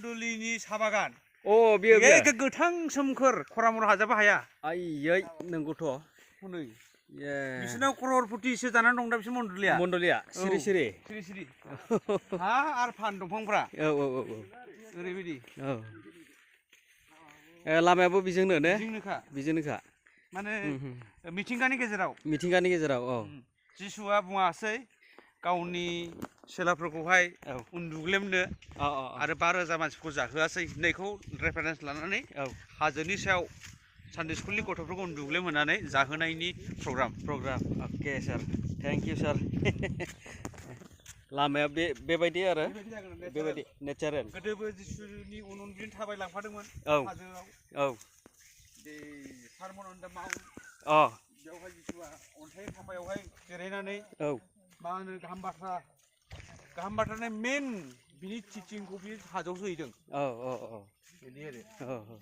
मण्डलिनि साहा बागान अ बियो बियो गोथां सोमखोर खरामर हाजाबो हाया आयै नंगौथ' हनै ए बिसोरनाव क्ररपतिसो जानानै दं दा बिसोर मण्डलिया सिरि सिरि सिरि सिरि हा आरो फान दंफांफ्रा औ औ औ ओरैबायदि औ लामायाबो बेजोंनो ने बेजोंनोखा बेजोंनोखा माने मिथिंगानि गेजेराव औ जिसुआ बुङासै गावनि सेलाफोरखौहाय औ उन्दुग्लेमनो आरो 5,000 मानसिखौ जाहोआसै होननायखौ रेफारेन्स लानानै हाजोनि सायाव सानडे स्कुलनि गथ'फोरखौ उन्दुग्लेम होनानै जाहोनायनि program okay sir thank you sir लामाया बेबायदि आरो बेबायदि नेचारेल गोदोबो जिसुनि उन बिदिनो थाबाय लांफादोंमोन हाजोआव औ बे सारमन अन दा माउन्ट अ बेवहाय जिसुआ अन्थाइ थाफायावहाय जिरायनानै औ मा होनो गाहाम बाथ्रानि मेन बिनि टिचिंखौ बे हाजोआवसो हैदों औ औ औ बिदि आरो